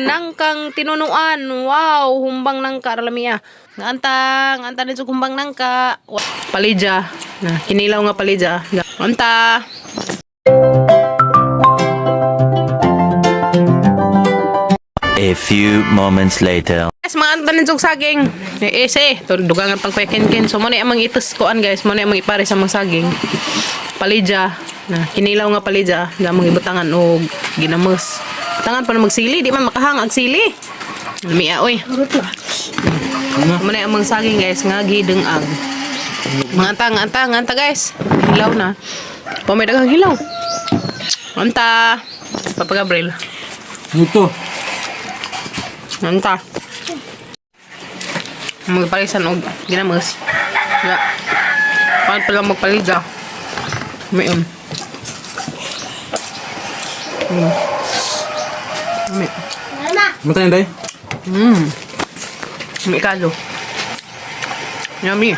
Nangkang tinunuan. Wow, humbang nangka ralamia. Nganta, nganta din sa humbang nangka. Palidya. Na, kinilaw nga palidya. Nganta. A few moments later. Guys, mga anta din saging. Eh, ese, dugangan pang ken. So, mo na amang itas koan, guys. Mo na amang ipare sa mga saging. Palidya. Na, kinilaw nga palidya. Nga amang ibutangan og ginamos. Butangan pa na magsili. Di man makahang ang sili. Lamia, oy. Mo na amang saging, guys, nga gidengag. Mga anta, nga anta, nga anta, guys. Hilaw na. Pamay daghang hilaw. Anta. Papa Gabriel. Ito. Anta. Magpalisan og ginamos. Ya. Paano pala magpalida? Mayon. May. Matayin day. May kalo. Yummy.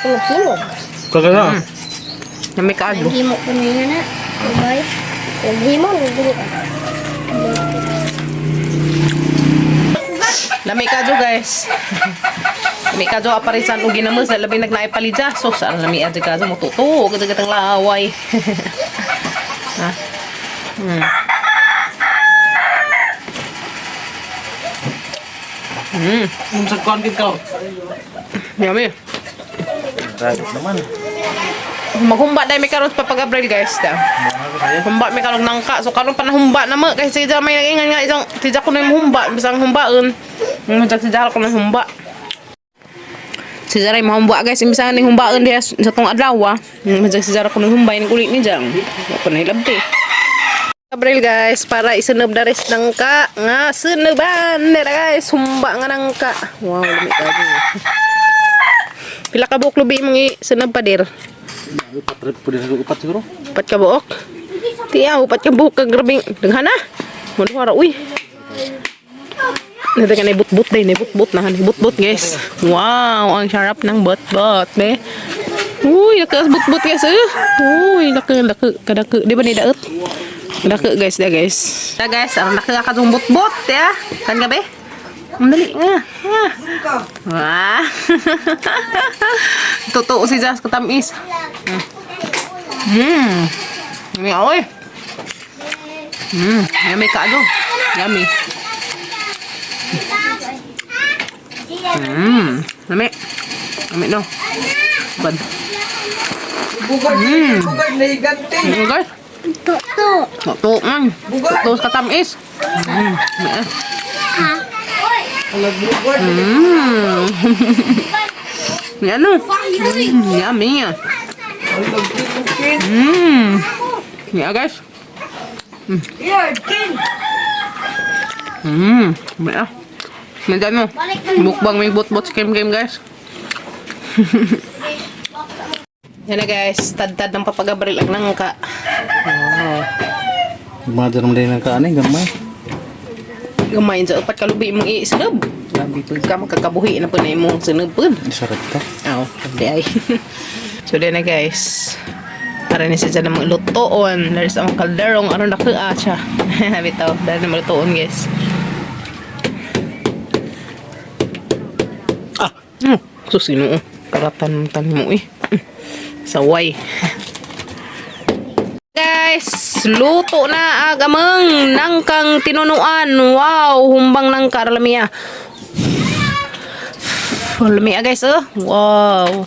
Himog. Kagala. Yummy kalo. Himog ko na yun na. Bye. Himog. Lami kadyo, guys. Lami kadyo aparisan og ginamos labi nagnaay palidya. So sa lami adyo kadyo mo tuto kadyo katang laway. Ha? Sa kuan gid ka. Yummy. Ragot naman. Maghumba dahil may karon sa Papa Gabriel, guys. Da. Humba may karon nangka. So karon pa nahumba na mo kasi siya may nagingan nga isang siya ko na yung humba, bisang humbaon. Siya siya ko na yung humba. Si Zara yung mahumba, guys, imbis ning humbaon diha sa tong adlaw. Ah. Siya si Zara ko nang humba ning ulit ni Jang. Wa pa na hilabti. Gabriel, guys, para isunob na res nangka nga sunuban nila, guys, humba nga nangka. Wow, lami ka. Pila ka buok lubi imong isunob pa dir? Upat rin pwede sa upat siguro. Upat ka buok? Tiya, upat ka buok ka grabing. Daghan na. Manuhara, uy. Nito ka na but-but din, but-but na, but-but, guys. Wow, ang sarap ng but-but, be. Uy, laki as but-but, guys, eh. Uy, laki, laki, kadaki. Di ba ni daot? Laki, guys, da, guys. Da, guys, ang laki ka katong but-but, ya. Kan gabi? Ang dali, nga, nga. Wah. Totoo si Jas, katamis. Yummy, oy. Yummy ka ano. Yummy. Yummy. Yummy no. Bad. Bugard, bugard na higante. Guys. Toto. Totoo man. Totoo sa katamis. Yummy, eh. Bugard. Yan no. Yummy. Yeah, guys. Yeah, king. Yummy ah. Nandiyan no. Mukbang may bot-bot si Kim Kim, guys. Yan na, guys, tad-tad ng papagabril ang nangka. Wow. Mother mo din ang kaani gamay. Gamay sa upat kalubi imong isunod. Labi po. Ka makakabuhi na po na imong sunod po. Sarap to. Aw, di ay. So di na, guys. Para ni siya dyan ng lutoon. There's ang kalderong aron na ah, siya. Bitaw, dahil na malutoon, guys. Ah. Sus, ginoo. Karatan tan mo eh. Saway. Guys, luto na ag amang nangkang tinunuan. Wow, humbang nangka ralamia. Lamia, guys, oh. Wow.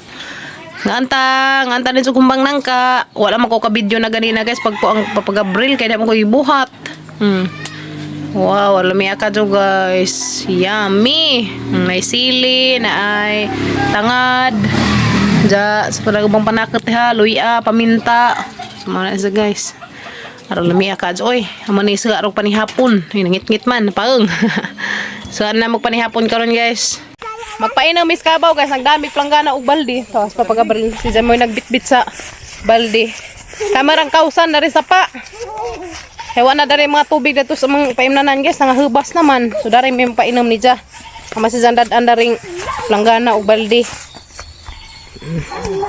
Nganta, nganta din sa humbang nangka. Wala man ko ka video na ganina, guys, pag po ang papagabril kay di man ko ibuhat. Wow, lamia ka do, guys. Yummy. May sili na ay tangad. Ja, sa panagubang panakot ha, luya, paminta. So, mga na isa, guys. Aron lamia ka. Oy, amo ni sa arog panihapon. Ay, nangit-ngit man, paeng. So, ano na magpanihapon karon, guys. Magpainom mis kabaw, guys, nagdamit planggana og balde. Tapos papagabril si Jamoy nagbitbit sa balde. Kamarang kausan na rin sa pa. Hewa na dari mga tubig dito sa mga paimnanan, guys, nangahubas naman. So dari may painom ni Ja. Kama si Zandad andaring planggana og balde.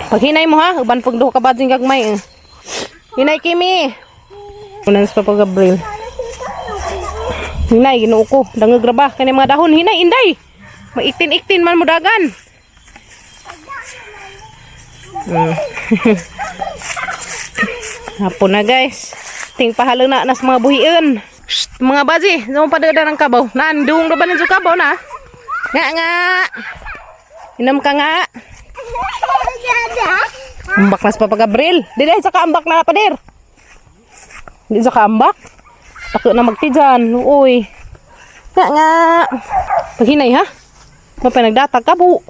Paghinay mo ha, uban pag duha ka bading gagmay. Eh. Hinay Kimi. Unan sa Papa Gabriel. Hinay, Ginoo ko. Dangag ra ba kani mga dahon hinay inday. Maiktin-iktin man mo dagan. Hapon na, guys. Ting pahalo na nas mga buhian. Shh, mga baji, sa padada ng kabaw. Nandung ra ba ng kabaw na? Nga nga. Inom ka nga. Ambak na sa Papa Gabriel. Di dahil sa kaambak na pader. Di sa kaambak. Tako na magtijan. Uy. Nga nga. Paghinay ha. Mapay nagdatag ka bu.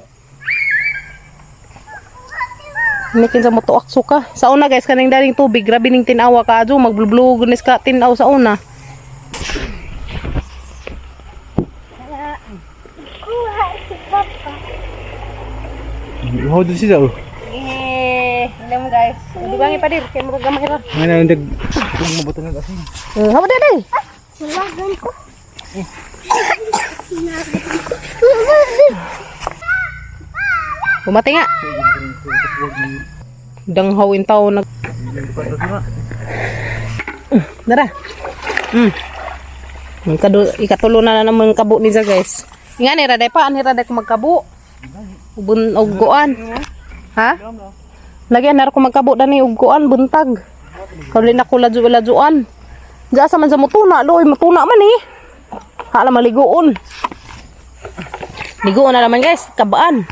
Nikin sa motuak suka. Sa una, guys, kaning daling tubig, grabe ning tinawa ka adyo, magblublu nis ka tinaw sa una. Kuha si Papa. Ihaw din siya oh. Eh, alam mo, guys. Dugangi pa dir kay murag gamay ra. Ngayon na nag kung mabuto na kasi. Eh, habo dai. Sinagan ko. Bumati nga. Danghaw in tao nag. Dara. Ikatulo na na naman kabo ni guys. Nga ni raday pa, ani raday ko magkabo. Ubun og guan. Ha? Lagi na ko magkabo dani og guan buntag. Kauli na ko ladyo-ladyoan. Diya sa man sa mutuna, loy mutuna man eh. Hala maliguon. Liguon na naman, guys, kabaan.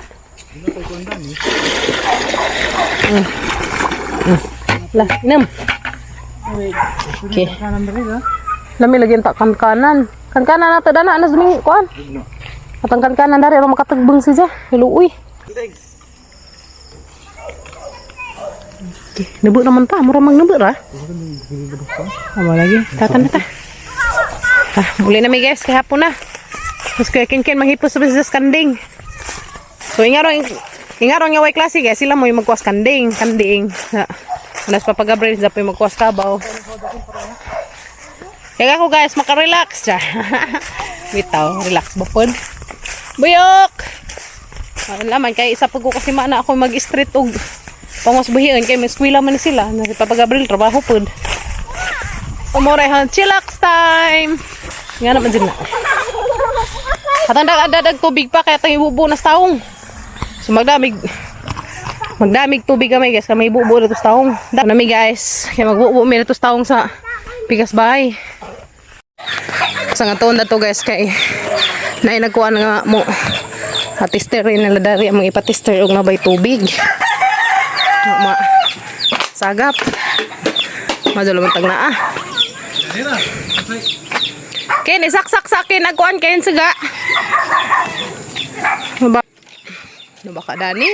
Lah, inom. Okay. Lami lagi tak kan-kanan. Kan-kanan na dana anas duming kuan. Atang kan-kanan dari ro makatagbang siya. Hiluoy. Okay, nabuk naman ta, mura mang nabuk ra. Amo lagi, tatan na ta. Ah, muli na mi, guys, kay hapon na. Mas kaya kin-kin manghipos sa business kanding. So ingarong ingarong nga way klase, guys, sila mo yung magkuwas kanding, kanding. Ha. Anas Papa Gabriel sa yung magkuwas kabaw. Kaya ako, guys, makarelax siya. Bitaw, relax ba pod? Buyok! Wala man, kay isa pag ko kasi mana ako mag-street og pangwas buhian kay may eskwela man ni sila. Na si Papa Gabriel trabaho pod. Umoray han, chillax time. Nga naman din na. Atang dag tubig pa kaya tang ibubo na sa taong. So magdamig magdamig tubig kami, guys, kami ibubo na to sa taong. Nami, guys, kaya magbubo mi na to sa taong sa pigas bahay. Sa nga tuon na to, guys, kay naay nagkuan nga mo atister rin nila dari ang mga ipatister og nabay tubig. Nga ma sagap. Madalo man tag naa. Ken, isaksak sa akin. Nagkuan kayo siga. Ano ba? Ano ba ka, Dani?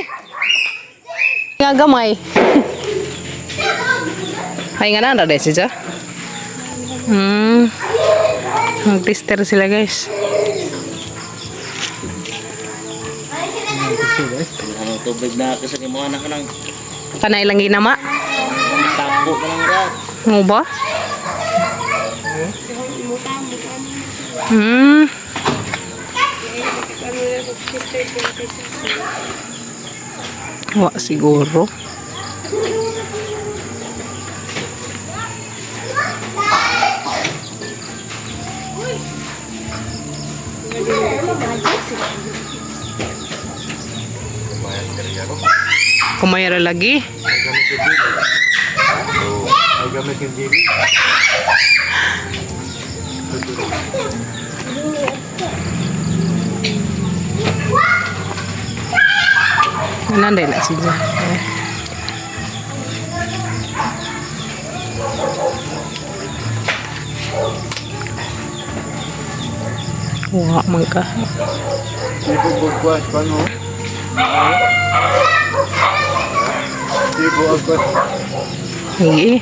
Nga gamay. Ay nga na, na siya. Mag-tester sila, guys. Ano tubig na kasi ni mga anak nang Kanay lang ginama. tambo ka lang ra. Mo ba? Wa siguro. Kumayara lagi. Ay gamit yung dili. Nanday na siya. Wa man ka. Ibo bugwas pa no. Ibo agwas. Sige.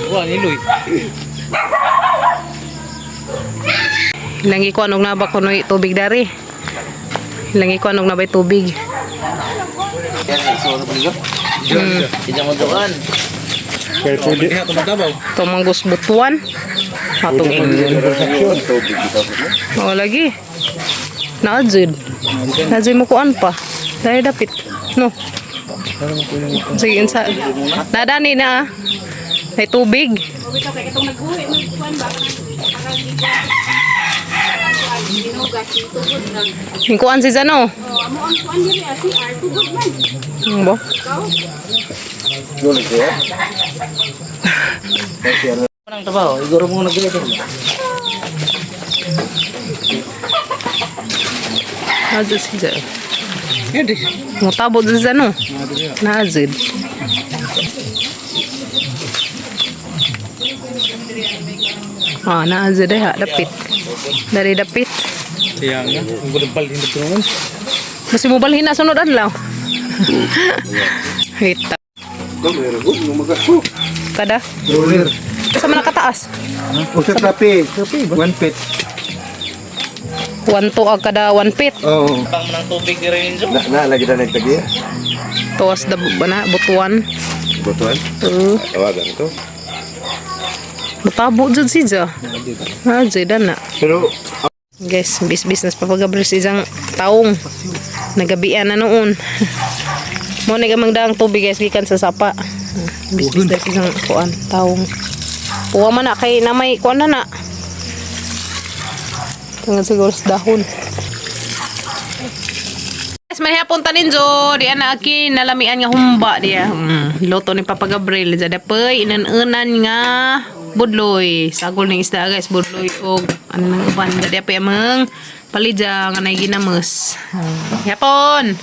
Wa ni Luy. Ilang ikuan og naba kuno tubig dari. Ilang ikuan og nabay tubig. Careful di. Tumanggus butuan. Atong ingon. Oo lagi. Naadzud. Naadzud mo kuan pa. Dahil dapit. No. Sige, insa. Nadani na ah. May tubig. Hingkuan si Zano. Ano ba? Anong trabaho? Iguro mo nag Nazid si Zano. Mutabot si Zano. Nazid. Ah, nazid eh ha. Dapit. Dari dapit. Siya nga. Ang gudang balhin na noon. Basta mo balhin na sunod adlaw. Hita. Kada? Sa man nakataas? Usa kape. One pit. 1 to ag kada 1 feet. Oo. Pang ng tubig ni Renzo. Na, na lagi na nagtagiya. Tuwas da ba na butuan. Butuan. Oo. Tawagan to. Matabo jud si Ja. Ah, jud na. Pero Guys, bis-business pa pag sa isang taong. Nagabian na noon. Mo na gamang daang tubig guys gikan sa sapa. Bis-business isang kuan taong. Puwa man na kay na may kuan na na. Tungod siguro sa dahon. Guys, manihapon ta ninjo, di ana aki nalamian nga humba diya. Loto ni Papa Gabriel jada pay inan-unan nga budloy. Sagol ning isda guys, budloy og ano nang uban jada pay ameng palidya nga nay ginamos. Yapon.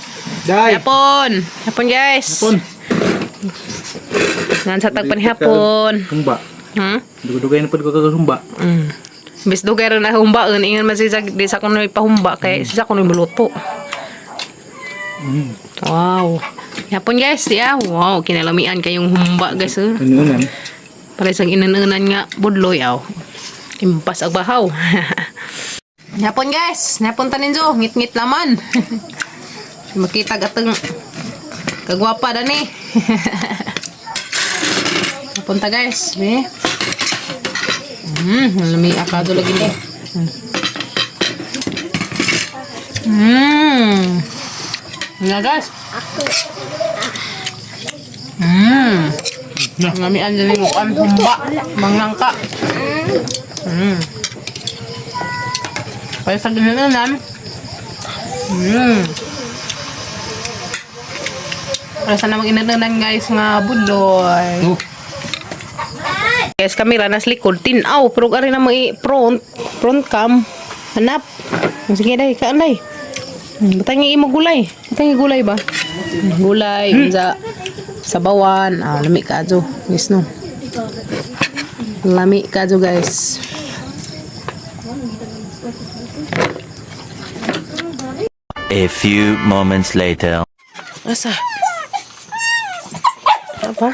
Dai. Yapon. Yapon guys. Yapon. Ngan sa tagpanihapon. Humba. Hmm? Dugay na pud ko kag humba. Bis dugay ra na humbaon ingon man siya di sa kunoy pahumba kay siya kunoy muluto. Wow. Yapon guys, yeah. Wow, kinalamian kayong humba guys. Eh. Ano nan? Para isang inanunan nga budloy aw. Impas ag bahaw. Yapon guys, yapon taninjo, ngit-ngit laman. Makita gateng kagwapa dani. Yapon ta guys, be. Lami akado lagi ni. Nga guys. Lamian dyan yung mukhang humba. Manglangka. Kaya sa ginanan. Para sa namang inanunan guys nga buloy. Oh. Guys, kamera nas likod tinaw pero ari na mo i-front front cam. Hanap. Sige dai, kaan dai. Butang imo gulay. Butang gulay ba? Gulay unsa sabawan. Ah, lami kajo. Guys no. Lami kajo guys. A few moments later. Asa? Apa?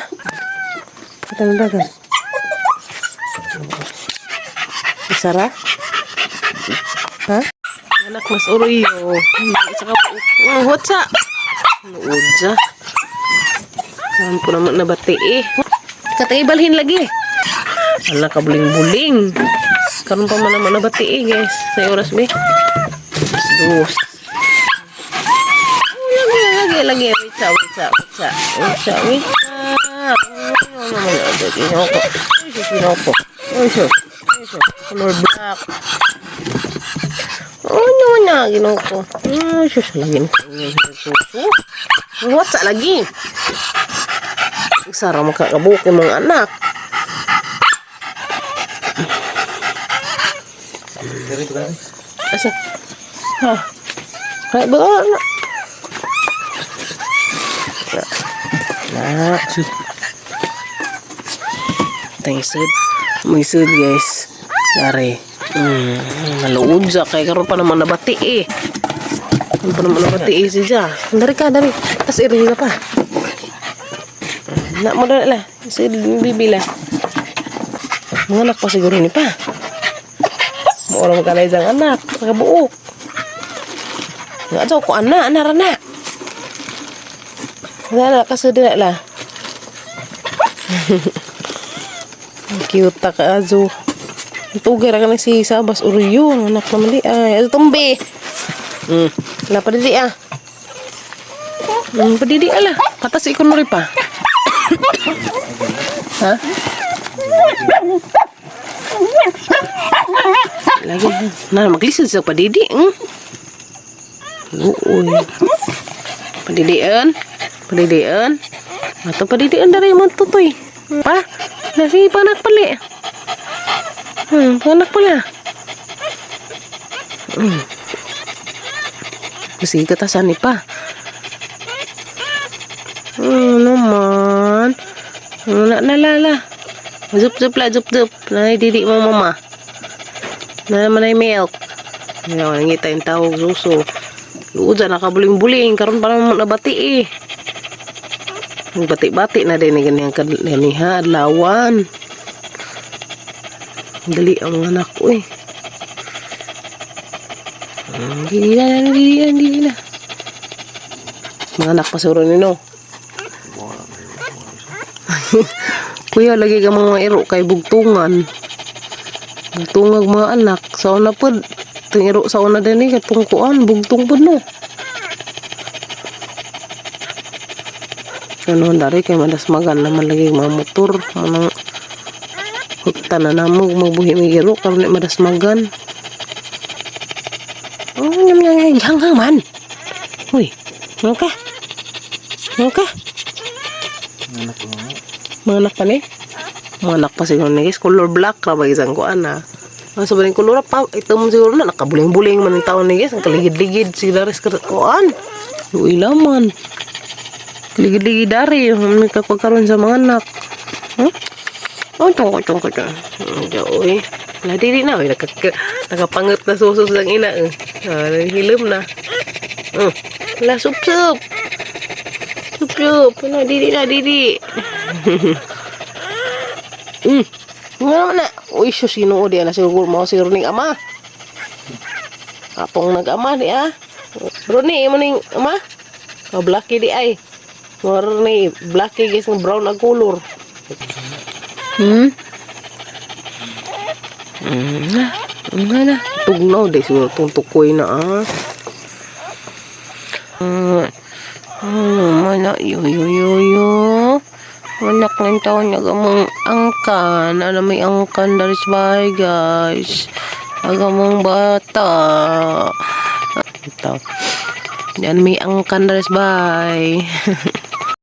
Ito na dagan. Isara? Ha? Anak mas uroy yo. Isa ka Whatsa? Nuudja. Saan po naman nabati eh. Katay balhin lagi. Ala ka buling-buling. Karon pa man naman nabati eh guys. Sa oras be. 2:00. Lagi, lagi, lagi. Wait, wait, wait, wait, wait. Ano naman ito? Kinoko. Kinoko. Color black. Ano na, ginoko. Ay, sus, lagi. What's lagi? Sara makakabuk yung mga anak. Asa? Ha? Kaya ba? Na. Na. Thanks, sud. May sud, guys. Dari. Naluod siya. Kaya karon pa naman nabati eh. Karon pa naman nabati eh siya. Dari ka, dari. Tapos iri ka pa. Na mo na lah. Sud, bibi lah. Mga anak pa siguro ni pa. Mura mo kalay isang anak. Nakabuok. Nga daw ko anak, anak na. Wala na, kasi dila lah. Ang cute ta ka, Azo. Tugay ra ka na si Sabas Uriyo. Ang anak naman di ay. Azo, tumbi. Wala pa didi ah. Padidi ala. Patas ikon mo rin pa. Ha? Lagi na maglisod sa padidi. Uy. Padidian. Padidian. Ato padidian dari mo tutoy. Pa. Nasi panak pali. Panak pala. Sige katasan ni pa. Naman. Na na la la. Zup zup la zup zup. Nanay didi mo mama. Na naman ay milk. Ayaw, nangita yung tawag suso. Luod dyan, nakabuling-buling. Karon pa naman nabati eh. Bati-bati na din ni ganyan ganiha, adlawan. Dali ang anak ko eh. Dili na, dili na, dili na. Mga anak pa siguro nino. Kuya, lagi ka mga iro kay bugtungan. Bugtungag mga anak. Sa una po, tingiro sa una din eh, katungkuan, bugtong po no. Ano, dari kay madasmagan naman lagi mga motor. Manang hutan na namo, magbuhi may iro, karon ni madasmagan. Oh, nyam nyam nyam, hanghang man. Uy, ano ka? Ano ka? Mga anak pa ni? Mga anak pa siguro ni guys. Color black ra ba isang kuan ah. Ang sa baling color pa, ito mo siguro na nakabuling-buling man ang taon ni guys. Ang kaligid-ligid sila res kuan. Uy laman. Kaligid-ligid dari. May kapagkaroon sa mga anak. Huh? Oh, tungko, tungko, tungko. Uy. Wala, dili na. Uy, nakapangat na susos ang ina. Eh. Ah, hilom na. Wala, sup-sup. Sup-sup. Wala, dili na, dili. Nga naman na. Uy, sus, ginoo di na siguro mo siguro ning ama. Atong nag-ama di ah. Ronnie, imo ning ama. Ka blacky di ay. Moro ni blacky guys nga brown ang color. Na. Na na. Tugnaw di siguro tong tukoy na ah. Mana yo yo yo yo. Anak ng taon niya gamang angkan. Ano may angkan dari sa bahay, guys. Agamang bata. Ito. Yan may angkan dari sa bahay.